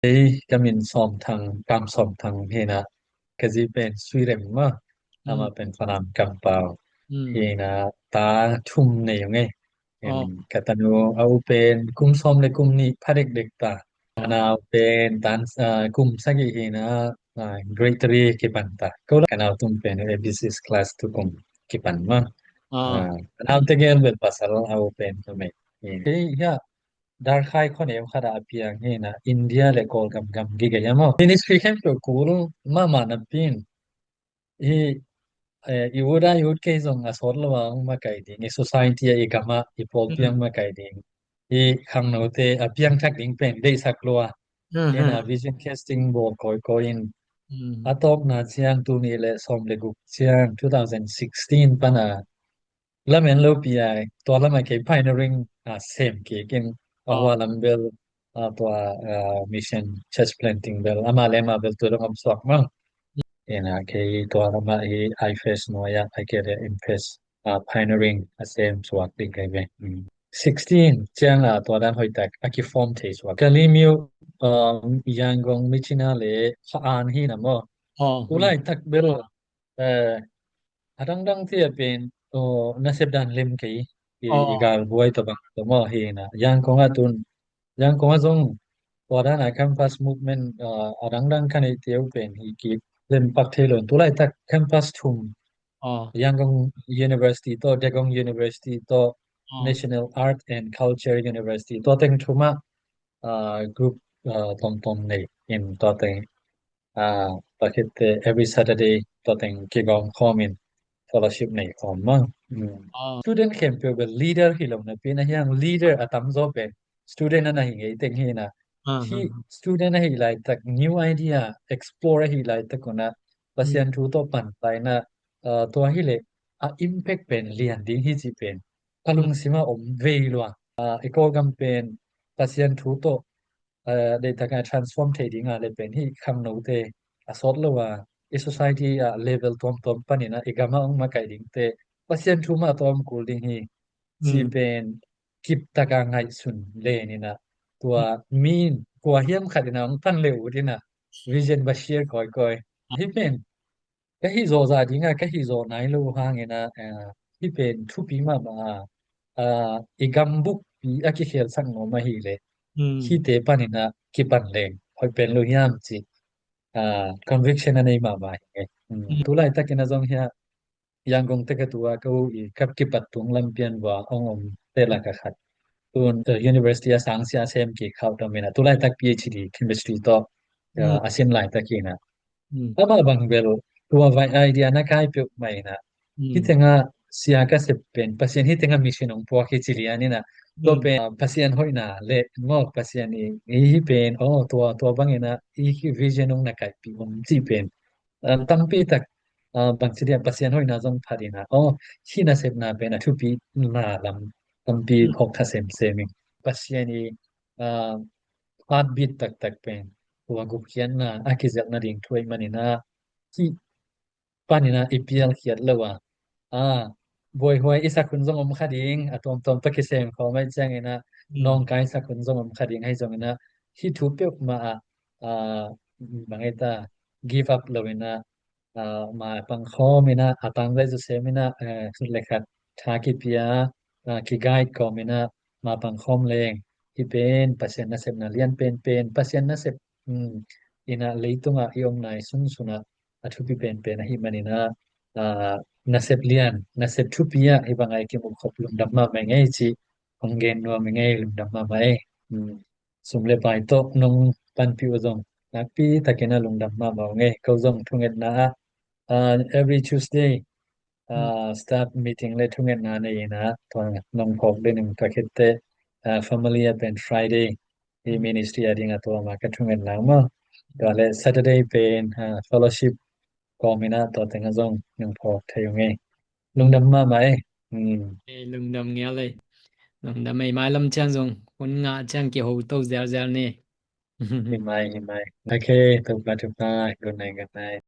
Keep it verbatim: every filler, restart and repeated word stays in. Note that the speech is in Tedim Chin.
Hei, ka min Sawm Thang, Kam Sawm Thang hi in ah, ka zi pen Sui Rem maw, amah pen Falam kampau hi in ah, ta thum nei ung ei. Ka tanu a u pen kum sawm le kum nih pha dekdek ta. A nau pen tan kum sagih hi in ah, grade three kipan ta. Ko la ka nau tum pen A B C's class tu kum kipan maw. A nau tegel bel pasal, a u pen numei. Hei, hiah Darkhai khuaneu khat ah a piang hi in ah, India le Kawlgam gam gige hiam aw. Ministry khempeuh kul mahmah napi in, i, i ut a i ut kei zong a sawt lo a hong makaih ding, i society ah, i gam ah, i pawlpi ah hong makaih ding, i khangnote a piangthak ding pen deihsak lua hi in ah, vision casting bawl kawikawi in, a tawpna ciang tul nih le sawm le guk ciang, two thousand sixteen pan a lamen lopi a, tua lam ah kei pioneering a sem kik in, a hua lam bel tua mission church planting bel amah le amah bel tua dong om suak maw. Hi in ah kei tua lam ah hi IFES nuai ah, a kei le IMFES pioneering a sem suak ding kei ve. Sixteen ciang a tua dan hoihtak a kiform thei suak. Ka limyo Yangon, Myitkyina le Phra Nath hi in ah maw. Tu laitak bel a dangdang te ah pen nasep dan lem kei, i galbuai tawh bang tawh maw hi in ah, Yangon ah tun, Yangon ah zong tua dan a campus movement a dangdang ka neihte uh pen hi kik, lem pak thei lo in, tu laitak campus thum, Yangon University tawh, Dagon University tawh, National Art and Culture University, tua teng thum ah group tomtom nei in, tua teng tua khit teh every Saturday tua teng kigawm khawm in fellowship nei khawm maw. Student khempeuh bel leader hi lo napi in ah, hiang leader a tamzaw pen student a na hi ngei teng hi in ah, hih student ahih laitak, new idea explore ahih laitak un ah Pasian thu tawh pan ta in ah, tua hi leh a impact pen lian ding hi cih pen ka lungsim ah om vei lua. I Kawlgam pen Pasian thu tawh deihtak a transform thei ding a leh pen hih khangnote a sawt lo a, i society ah level tuamtuam pan in ah i gam ah hong makaih dingte Pasian thu mah tawh om kul ding hi cih pen kiptak a ngaihsun len in ah, tua mi in kua hiam khat in ah hong pan le ut in ah vision va share kawikawi. Hih pen ka hih zawh zah ding a ka hih zawh nai lo hang in ah, hih pen thupi mahmah a, i gam bukpi a kikhelsak nuam ahih leh hihte pan in ah kipan leng hoih pen lo hiam cih conviction a nei mahmah hi ngei. Tu laitak in ah zong hiah Yangon te ka tu a ka u i ka kipat tung lam pian vua hong om te lak a khat, tun university a sangsia a sem kik khauh tawh min ah, tu laitak PhD chemistry tawh a sin laitak hi in ah, amah bang bel tua vai idea na kai peuhmah in ah, hih teng ah sia ka sep pen Pasian, hih teng ah mission hong puak hi ci lian in ah, tua pen Pasian hoihna le maw, Pasian i hih pen, aw, tua tua bang in ah i vision hong na kaihpih om cih pen tampi tak bangci dia Pasian hoihna zong phat in ah, aw, hih nasepna pen a thupina lam tampi phawk tha semsem in, Pasian i heartbeat taktak pen tua gupkhiatna a kizelh nading thu ahih man in ah, hih pan in ah i pialkhiat lo a, buaihuai i sak hun zong om kha ding, a tuamtuam tawh kisem khawm ahih ciang in ah, nawngkai sak hun zong om kha ding ahi zong in ah, hih thu peuhmah ah bang ei ta, give up lo in ah, ma pang khawm in ah, a tangzai zaw sem in ah, khat le khat tha kipia, ki guide khawm in ah, ma pang khawm leng, hih pen Pasian nasepna lian penpen, Pasian nasep in ah leitung ah i om nai sunsun ah a thupi penpen ahih man in ah, nasep lian, nasep thupi ah hih bang a i kimu khop lungdam mahmah ing ei cih hong gen nuam ing ei, lungdam mahmah ei. Sum le pai tawh nong panpih uh zong nakpi takin a lungdam mahmah ung ei. Ko zong thungetna ah, every Tuesday staff meeting le thungetna nei in ah, tua nong phawk den in ka khit teh, family a pen Friday, i ministry a ding a tua ma ka thungetna maw. Tua le Saturday pen fellowship kawm in ah, tua teng ah zong nong phawk thei ung ei. Lungdam mahmah ei. Lungdam ngial ei. Lungdam ei, mailam ciang zong hun ngah ciang kiho to zelzel ni. Hi mai, hi mai. Okay, Topa thupha. Good night, good night.